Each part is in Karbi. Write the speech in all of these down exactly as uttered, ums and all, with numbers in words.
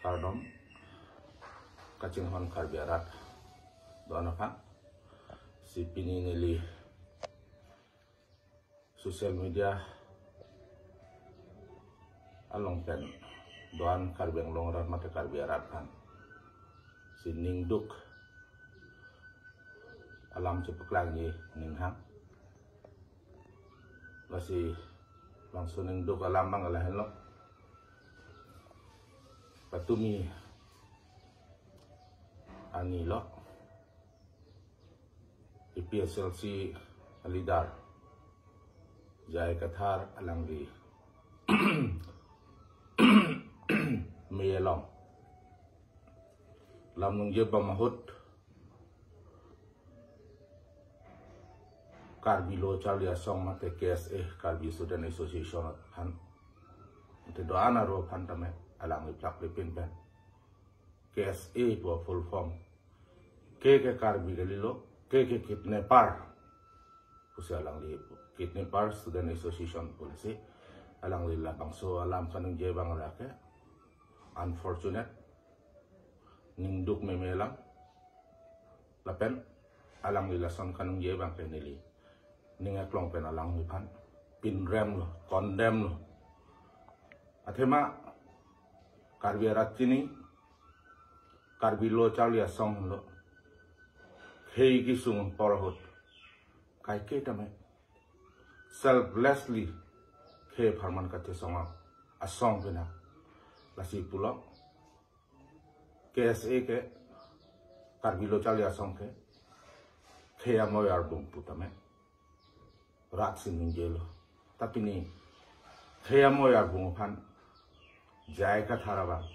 Kardom kachinghon Karbi arat do-an aphan. Si pini neli social media along pen do-an Karbi Anglong arat mate Karbi arat aphan si ningduk alam chepaklangji ninghang. Lasi bangso ningduk alam abang lahenlo. Patumi arni lo, A P H L C leader J I Kathar alangli mei along lam ningje bom ahut Karbi Lo Charli Asong mate K S A, Karbi Student Association aphan, mate do-an aro aphan tame alangli plak lepin pen K S A pu full form, K ke Karbi kalilo, K ke kidnapper pusi alangli, Kidnapper Student Association pu lasi alangli labangso alam kaningje abang ra ke unfortunate, ningduk meme alam. Lapen alangli lason kaningje abang ke neli ning aklong pen alangliphan pinrem lo, condemn lo. Athema Karbi arat chini, Karbi Lo Charli Asong lo, khei kesung apor ahut kaike tame selflessly khei apharman kachesong asong pina. Lasi pulo K S A ke, Karbi Lo Charli Asong ke khei amoi arbung pu tame rat si ningjelo. Ta pini khei amoi arbung aphan J I Kathar abang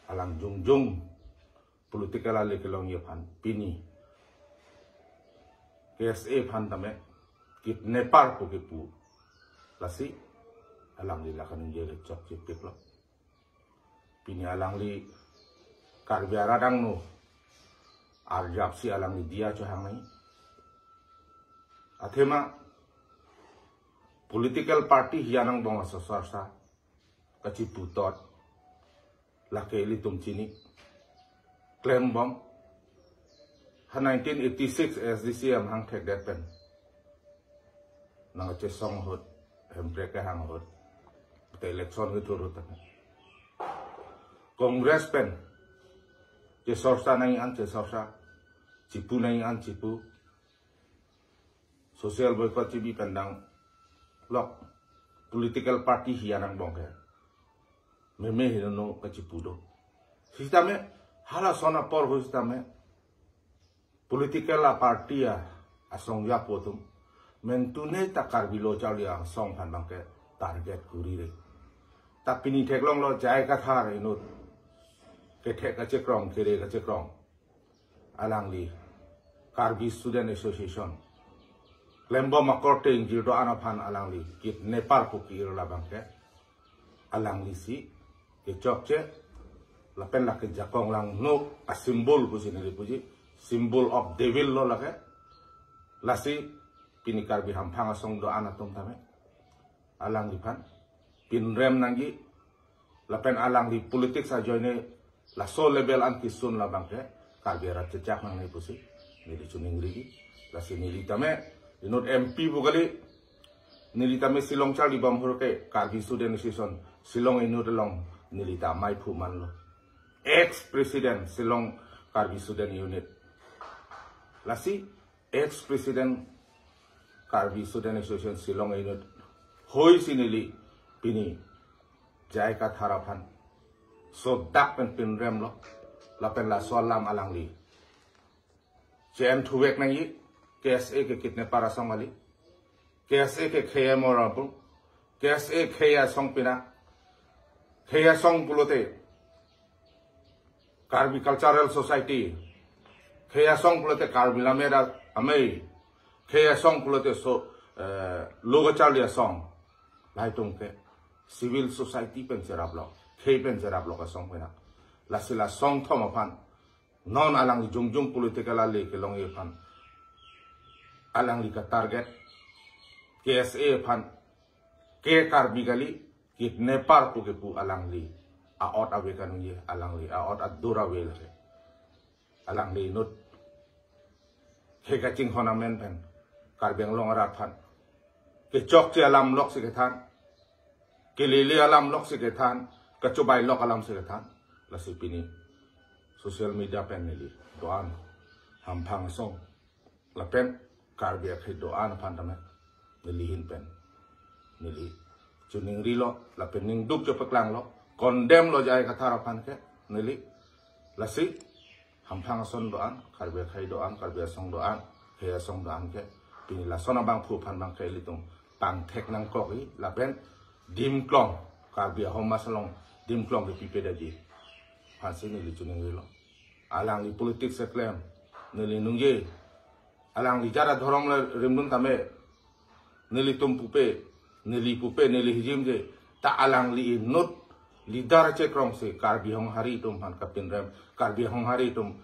alang jongjong political ale kelongji aphan pini K S A aphan tame kidnapper pu kepu, lasi alangli la kaningje le chokchepiklo. Pini alangli Karbi arat angno arjap si alangli diya chohang nai. Athema political party hian angbong asosarsa kachiputot lake ilitum chini, klembom. Ha nineteen eighty-six A S D C amahang thekdet pen nangchesong ahut, Hemprek kehang ahut, te election kethur ahut tame Congress pen chesorsa nangji an chesorsa, chipu nangji an chipu, social boycott chibi pen dang lok political party hian angbong ke meme hinono kachipu do. Sitame halason apor ahut sitame political a party a asong yapo atum mentune ta Karbi Lo Charli Asong aphan abang ke target kuri re. Ta pini theklonglo J I Kathar inut kethek kachekrong, kere kachekrong, alangli Karbi Student Association klembom akorte ingjir do-an aphan alangli kidnapper pu ke-ir labang ke alangli si kechokche, lapen lake jakong langno a symbol pusi neli puji, symbol of devil lo lake. Lasi pini Karbi hamphang asong do-an atum tame alangliphan pinrem nangji, lapen alangli politics ajoine laso level an kisun labang ke Karbi arat chechak nangne pusi neli chiningriji. Lasi neli tame inut M P pu kali, neli tame Shillong charlibom ahut ke Karbi Student Association Shillong inut along neli ta maiphu manlo. Ex president Shillong Karbi Student Unit. Lasi ex president Karbi Student Association Shillong inut hoi si neli pini J I Kathar aphan sodak pen pinrem lo, lapen laso alam alangli che-en thuvek nangji. K S A ke kidnapper asong kali, K S A ke khei amoi arbung, K S A khei asong pina, khei asong pulote Karbi Cultural Society, khei asong pulote Karbi Lammet Amei, khei asong pulote so, eh, Lo Charli Asong, latum ke civil society pen cherap lo, khei pen cherap lo asong pina. Lasi la asong thom aphan non alangli jongjong political ale kelongji aphan alangli katarget, K S A aphan ke Karbi kali, kidnapper pu kepu alangli a-ot ave kaningje, alangli a-ot adur ave lake. Alangli inut khei kachinghon amen pen Karbi Anglong arat aphan kechokche alam loksi kethan, kelele alam loksi kethan, kachobai lok alamsi kethan. Lasi pini social media pen neli do-an hamphang asong lapen Karbi akhei do-an aphan tame neli ahin pen neli chiningrilo lapen ningduk chepaklanglo, condemn lo J I Kathar aphan ke neli. Lasi hamphang ason do-an, Karbi akhei do-an, Karbi asong do-an, khei asong do-an ke pini lason abangphu aphan abangke ilitum pangthek nangkok-i lapen Dimklong, Karbi Ahom Mashalong Dimklong ke pipedetji aphansi neli chiningrilo. Alangli politics keklem neli ningje, alangli jara dhorom le rimdun tame nelitum pupe, neli pupe, neli hijim je, ta alangli inut leader chekrongsi Karbi Honghari atum aphan kapinrem, Karbi Honghari atum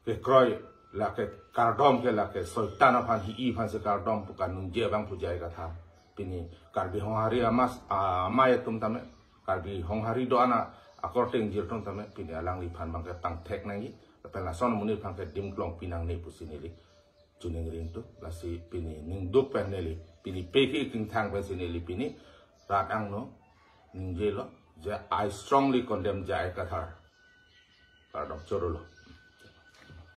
kekroi, lake kardom ke lake soitan aphan hi-i aphansi kardom pu kaningje abangphu J I Kathar. Pini Karbi Honghari amas, amei atum tame, Karbi Honghari do-an akorte ingjir atum tame pini alangliphan abangke pangthek nangji. Lapen lason amonit aphan ke Dimklong pinangne pusi neli chiningri ingtung. Lasi pini ningduk pen neli, pini peki kingthang pensi neli pini rat angno ningjelo je, I strongly condemn J I Kathar. Kardom, chorolo.